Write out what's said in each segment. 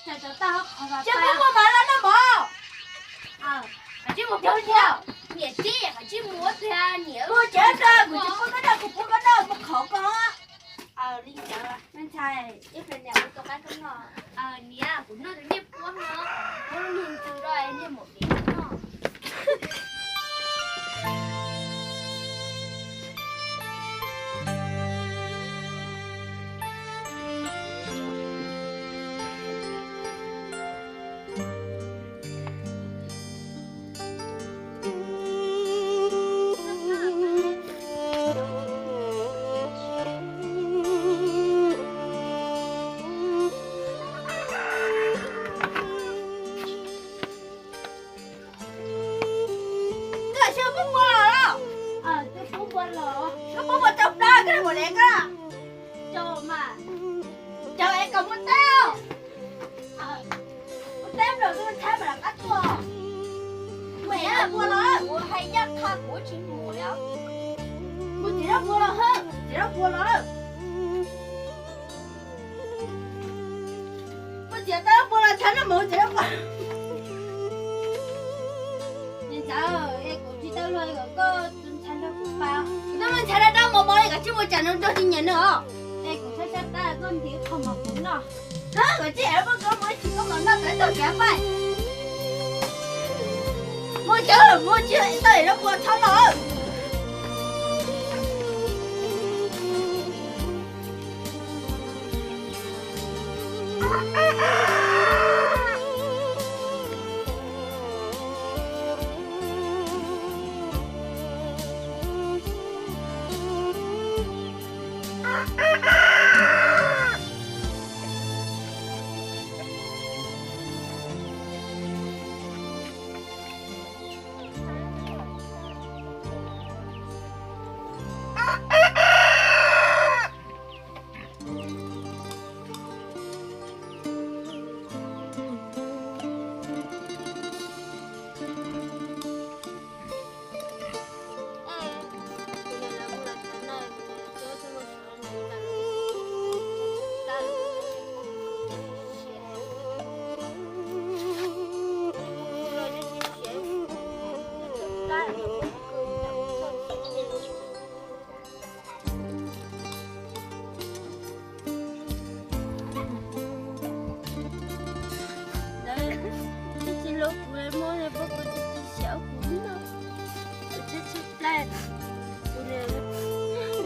Ces kuv muaj mas los noj mov. Koj tsis mus pub niam tij, koj tsis mus ua tiag niam. Mus tsev koj, kuv tsis pub koj noj, kuv pub koj noj, kuv qhov koj. Li ntawd, me ntxhais, ib pliag niam ua tus qaib koj noj. Niam, kuv noj tus nyiaj puab no, kuv lub niag ntxwg rau niag maum dev noj. Koj sim pub npua los? Koj pub npua tau plaub koj mus le koj. Caum es kom muaj teb. Muaj teb nrog tus ntxhais mas lam qab tuaj. Mus ev npua los, kuv hais yaj qha kuv tsis mus li. Mus txiav npua los, txiav npua los. Koj txiav tau npua los ntxhais noj mov txiav npua. Niam ntxawm, es kuv tsis tau luag kom koj tus ntxhais nrog kuv pab. Koj tus ntxhais rau mov mov li koj tsis mus tsam no nrog tsis nyiam nws os. Es kuv sab sab tab koj ntim qho mov kuv noj. Koj tsis es pab koj mus ib tsis koj mam noj tawv tag kiag pab. Mus tsev, mus tsev, tau es npua txhob los. Ntawd, ib txhia hlub kuv muab nws pub kuv tsis tsis xyaum kuv no. Kuv tsis tsis plab, kuv nws,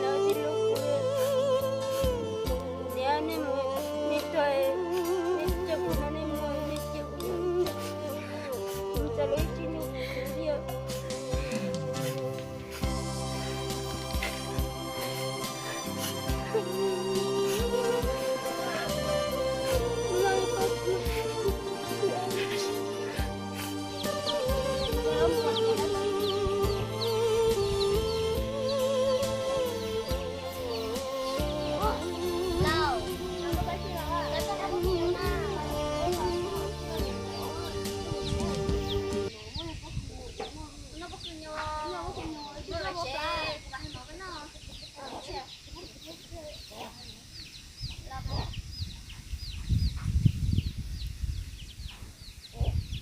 lawv tsis hlub kuv. Kuv niam nej mus, nej tuag, nej coj kuv no nej mus, nej coj kuv no. Kuv txawm lub ib tsis hlub kuv li.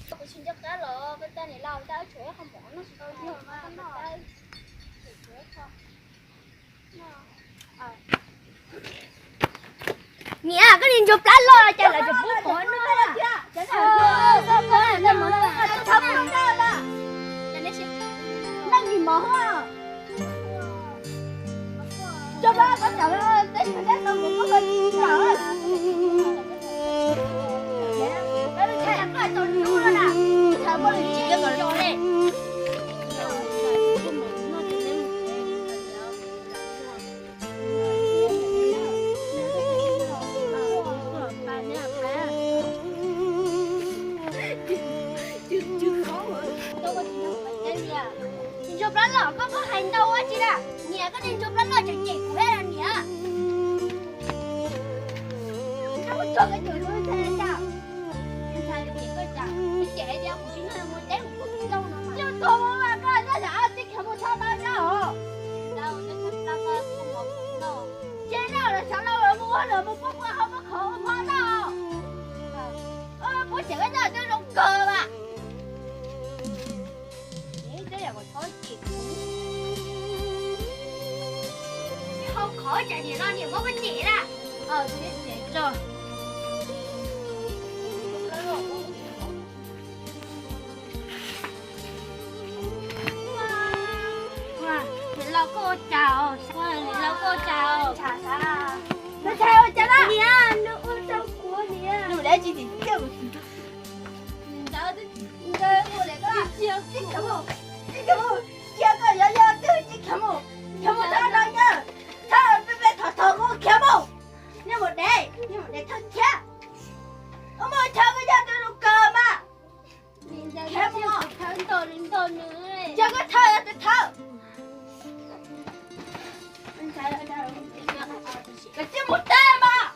Kuv tsis nco qab los koj tag niam laus tau tshuav ib qho mov no tsis tau yog mas koj tau. Niam, koj niag ntsuag plab loj cas lawv tseem pub mov no? Leej niag mov. Koj mas. Teb yam kom txhob cem kuv. Hau qhov cas niam no niam muab koj cem na. Niam laus koj ua cas os? Niam laus koj ua cas os? Ntshai ua cas na? Niam, nws ua rau kuv niam. Nws dab tsi tim kiag kuv. Cia koj yuav yog twg ces khiav mus, khiav mus txhob no nyob, txhob peb peb thov thov kuv khiav mus. Nej mus dev, nej mus dev thawj khiav. Ua mus thawj koj yog tus lus kawg mas. Khiav mus, thawj nto li nto nws. Cia koj thawj yog tus thawj. Koj cia mus teb mas.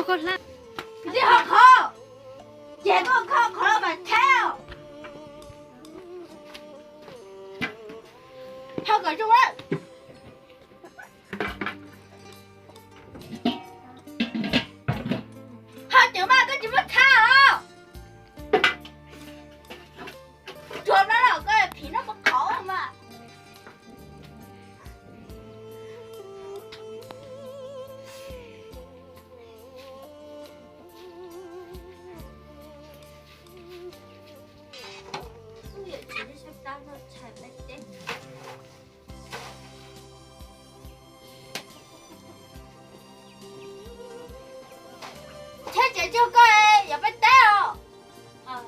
Koj cia ho qhov, ces koj kho qhov mas thab. Ho kom zoo lawm. Ho cov mas koj tsis muab txhab os. Tsuag plab los koj phim noj puas qhov mas. Thiab tseem cuag koj yuav peb teb os.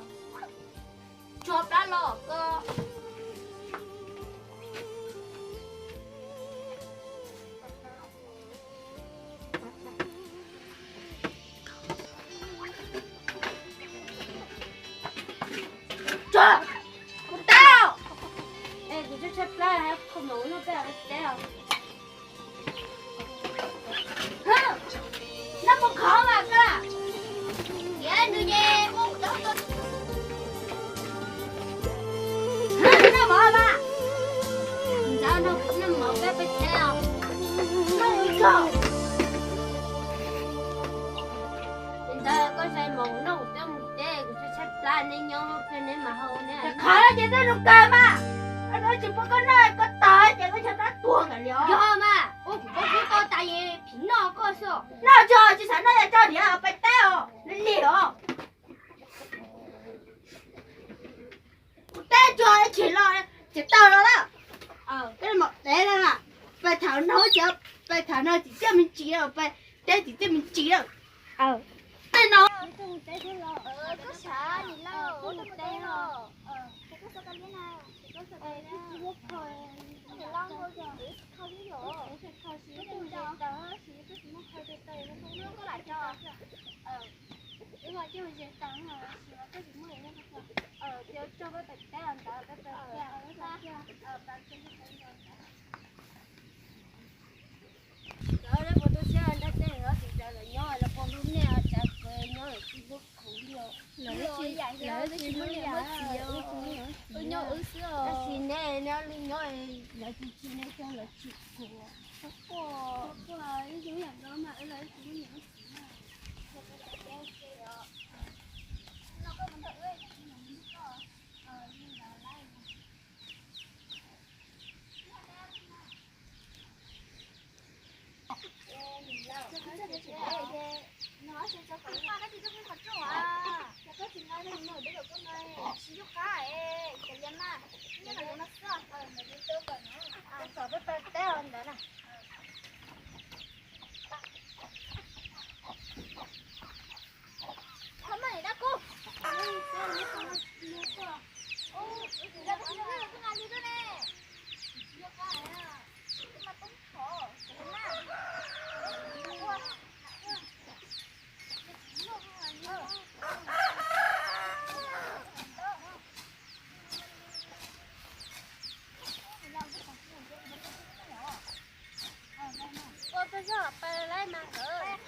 Tsuag plab los koj. Tsuag, kuv teb. Es kuv tsuag tshaj plab, kho moos noj peb teb os. Noj puas khov mas koj? Tiav nws ces muab kuv coj tuaj. Noj mov mas. Ntxawm noj, noj mov peb peb teb os. Noj mus tso. Ntxawm koj sai moos noj kuv coj mus teb, kuv tsuag tshaj plab, neb nyob peb neb mas hau neb. Qhov no ces tej nus kawg mas. Ab, tsis pub koj noj koj tag ces koj chaw plab tuag nkaus li os. Yog mas, ua kuv pab kub tau tas es phim noj koj xwb. Noj tso, tsis xav noj yog tso niam peb teb os, li os. Kuv teb tso ib chim los tsis tau los lawm. Peb mam teb no na. Peb tham no ces, peb tham no tsis txawj me ntsis lawm, peb teb tsis txawj me ntsis lawm. Tej no. Cov peb puas tu siab nrog tej lawv tsis tau lawv nyob los puas hlub nej os, cas kuv nyob lawm tsis hlub kuv li os. Lawv tsis muaj niam muaj txiv, wb nyob wb xwb os. Tab sis nej nyob li nyob, lawv tsis tsim nej coj lawv tsim kuv. Ib yam nkaus mas wb los wb tsis muaj niam muaj txiv na. Ua peb zog pawg laib mas nkawd.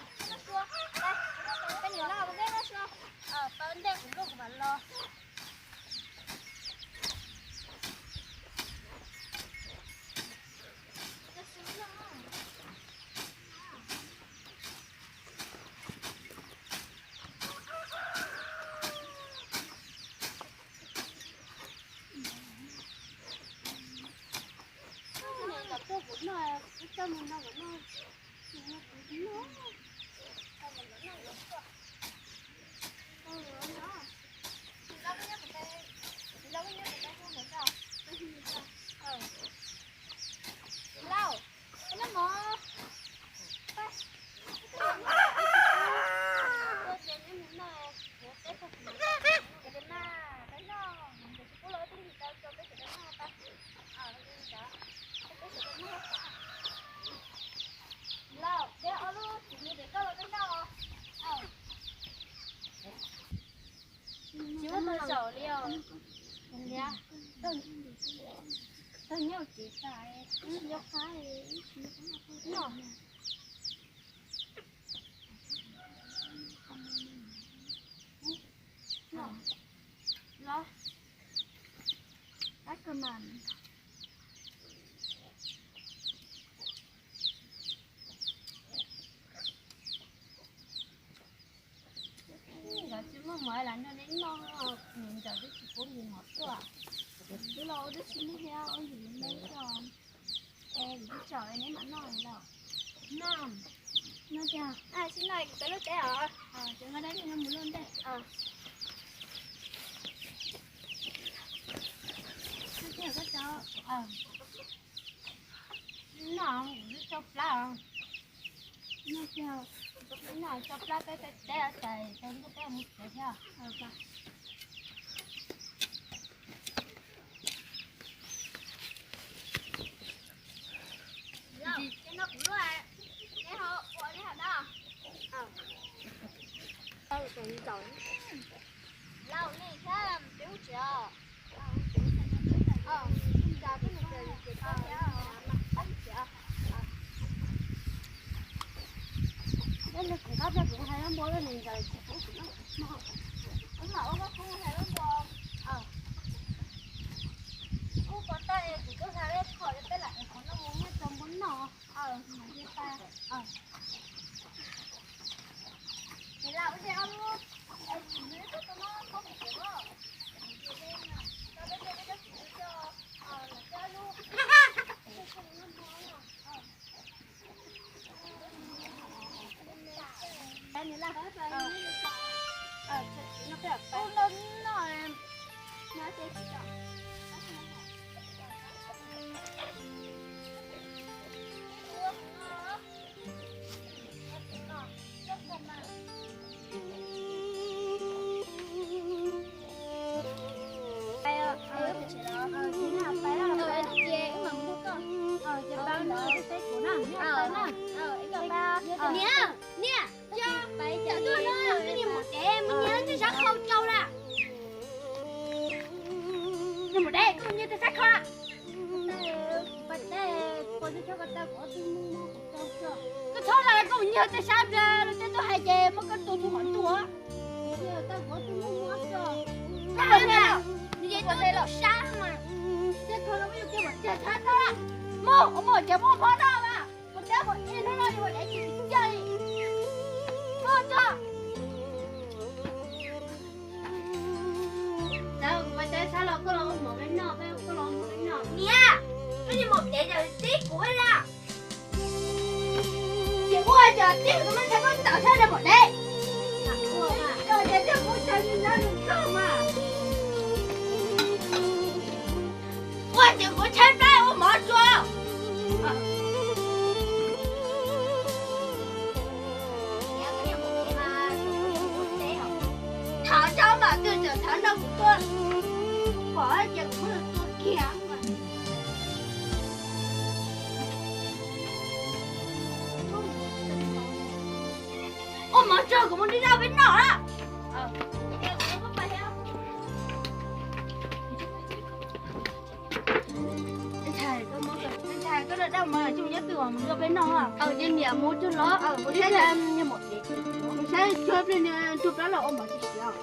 Peb niam no peb noj sua. Pawg ntej kuv luaj kuv mam los. Tsis muaj tau zaum li os. Tag nyob tsis tas. Los, tab kawg mas. Nkawd tsis muaj mov lam nrog neb noj, nws ntawd twb tsis pub nws mov tuaj. Twb los ua twb tsis muaj thiab, ua yus li neb xwb. Es kuv tsis tsaum neb mam noj lawm. Noj, noj tiag. Sib noj kuv peb lub teb os. Ces nqa dab tsi no mus luaj ntej. Noj tiag koj tsaug. Noj, kuv twb tsau plab os. Noj tiag, noj tsau plab peb peb teb os, txais tau ntuj peb mus tsev thiab. Ces no kuv luaj, neb ho ua neb ho dab. Lauj, nej thiab peb ub tsev os. Kuv qab tiag kuv hais lab npua loj nws ncaws tsis pub kuv noj. Kuv mam ua koj kuv hais lab npua. Ub, pov tag es kuv twb hais lab khom peb lam es qhov no mus muaj tau npua noj. Niam, niam, cov tuaj no, koj niag maum dev mus nyiag tej sab khau rau lawm. Niag maum dev, koj mus nyiag tej sab khau lawm. Koj txhob los, koj mus nyiag tej sab pliag los tej tuaj hais ces muab koj tua tus hov ntuag. Nws ces tua sab mas. Tej khau no muab yus kiag mam tiag tshab tau lawm. Mus, mus ces muab hov no mas. Kuv tab kuv ib hnub no yus ua dev tsis tsim txiaj li. Koj tso. Txawm kuv ua teb sab los koj los ua mov peb noj, koj los ua mov peb noj. Niam, koj niag maum dev yog tib kuv ib laj. Ces ua cas tib kuv tus me ntxhais koj tawm sab nrog maum dev. Ua cas tib kuv tsis nrog nws noj mas. Ua cas kuv tshaib plab ua mov tsuag. Thov tso mas twb tseem thov nrog kuv tuaj, pom ces kuv muab nws tua kiag. Ua mov tsuag kuv mus nrog noj peb noj na. Ntxhais, koj daj daj mov tsis mus nyob twg os, mus nrog peb noj. Ces niam mus tsuag los, mus saib, mus saib tsuag pliag, tsuag plab los ua mov tsis siav.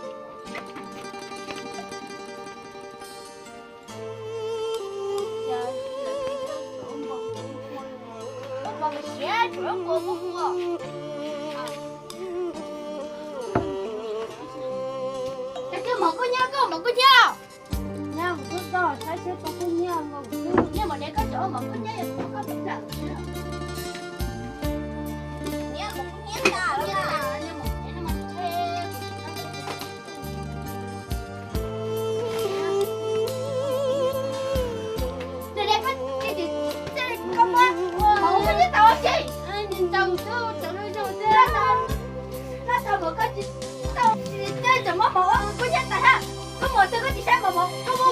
Koj mov kub hnyiab, koj mov kub hnyiab. Nyab, kuv twb tau saib seb tau kub hnyiab nkaus. Niag maum dev, koj tseem ua mov kub hnyiab, yog kuv koj twb plawm. Koj tsis tau mov, koj tsis tau mov, tsuag tau mas tsis tau mov li qhov.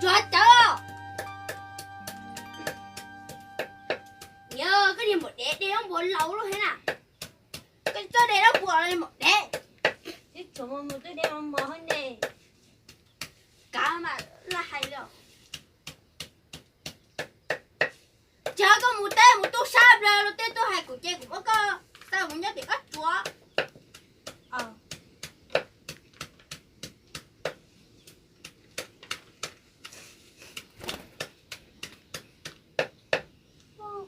Tsuag cawv. Niam, koj niag maum dev, de zaub npua laus lawm thiab na. Koj txhob de zaub npua li maum dev. Ib tsam mus twb de mos mos ne. Kav mas laj hais li. Tsis yog koj mus teb mus tub sab plaws los tej tub hais kuv ces kuv muab koj xa mus nyob tim qab tsuas.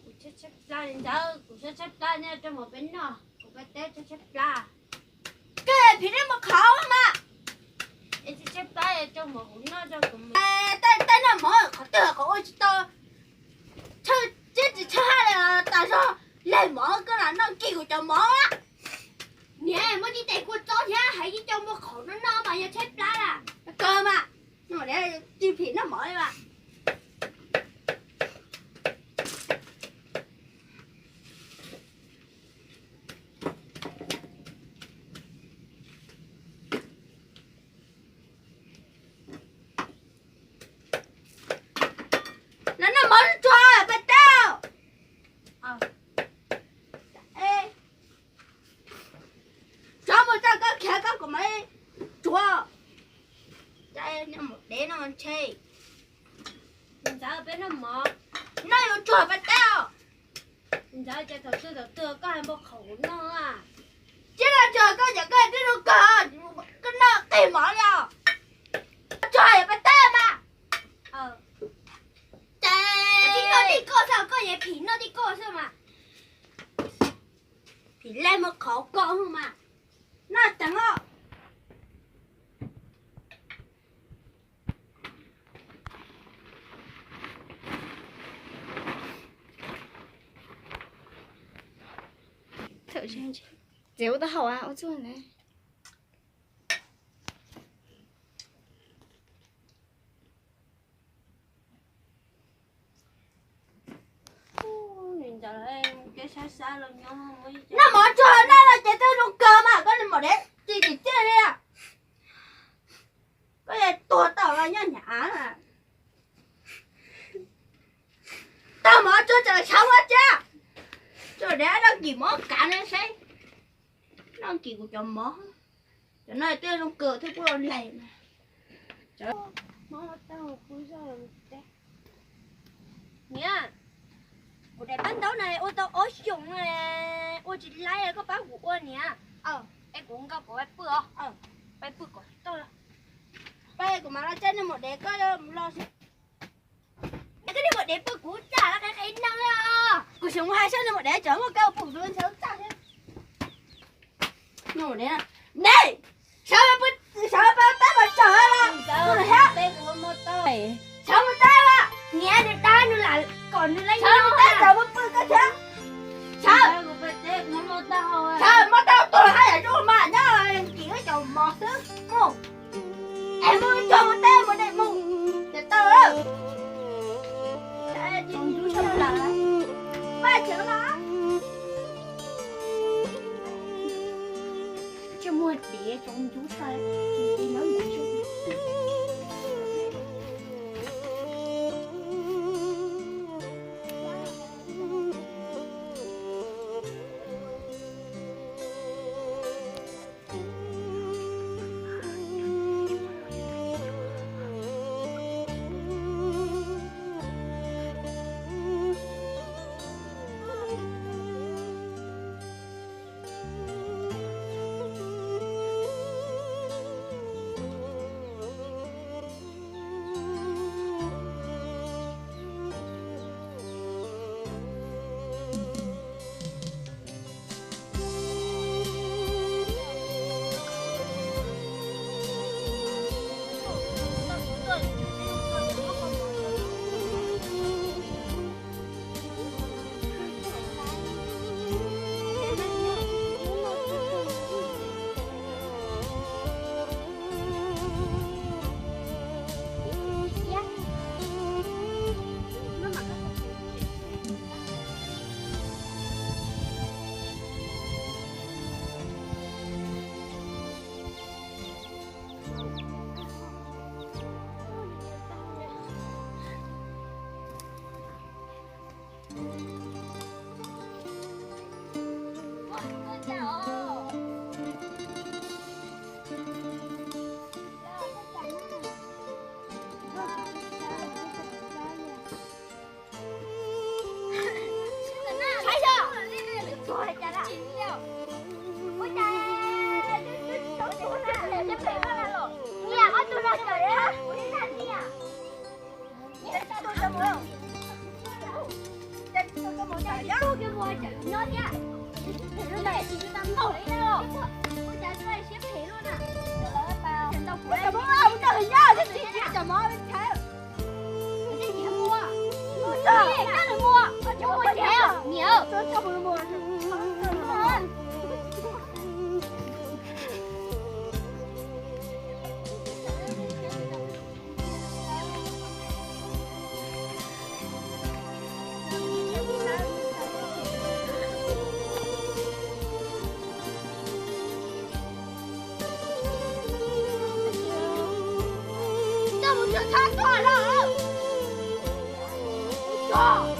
Kuv tshaib tshaib plab li ntawd, kuv tshaib tshaib plab nyob rau mus peb noj, kuv peb teb tshaib tshaib plab. Koj phim nej mus qhov mas. Es tshaib tshaib plab rau mus kuv noj rau kuv mus. Tej noj mov qhov twg qhov ua tsis tau, tshaib tsis tshaib haj li tas zog, leg mov koj lam noj kis kuv cov mov. Niam, muaj tib tes kua txob thiab hais ib co muaj qhauv no no mas yog tshaib plab lawm. Kawg mas, no cia phim noj mov li mas. Los noj mov tsuag peb teb. Tsuag mus txog koj khiav koj kuv mam tsuag. Dev no ntshe ntxawm peb noj mov, noj yuav tsuag peb teb. Ntxawm ces thaum twg thaum twg koj hais npau qhauv noj. Tsiab no tsuag koj cov koj twb zoo kawg, koj noj qig mov li os. Tsuag yuav peb teb mas. Ces noj tij koj xwb, koj yeej phim noj tij koj xwb mas. Phim lej muaj qhauv koj mas. Noj ceev os. Txiv ua tau haum ua txuj ne. Noj mov tsuag noj no ces twb zoo kawg mas koj li maum dev tsis tsim txiaj li. Koj yuav tuag tau los nyob nyav. Tau mov tsuag tseem sawv ua tsa. Tsuag dev noj kis mov kav no seb. Noj kis kuv cov mov. Cov no twb zoo kawg thiab kuj lees. Niam, kuv daim paj ntaub no ua tau ob xyoos no, ua tsis laib, koj pab kuv ua niam. Es kuv nkaus kuv pais pw os. Pais pw kom tau. Peb kuv mam los tsa nej maum dev koj los. Koj nej maum dev pw kuv tsa los qe qe neeg os. Kuv xyov mus hais saib nej maum dev tsam muaj kab pum ntshaw tsa thiab. Nej, sawv, sawv pab peb mas tsawg los thiab. Sawv mus teb los. Niam, nws dab nws lam kom nws leej sawv mus teb, sawv mus pw koj thiab. Sawv, sawv muab tau tuag haj yam zoo mas nyob kis wb cov mov xwb mus. Es mus tsuag mus teb mus de mus ces tau. Paj tsev los. Coj muag dev tsoom ntsuv sai, dev nyob ntawd. Coj mus tso tshab tso lawm. Coj.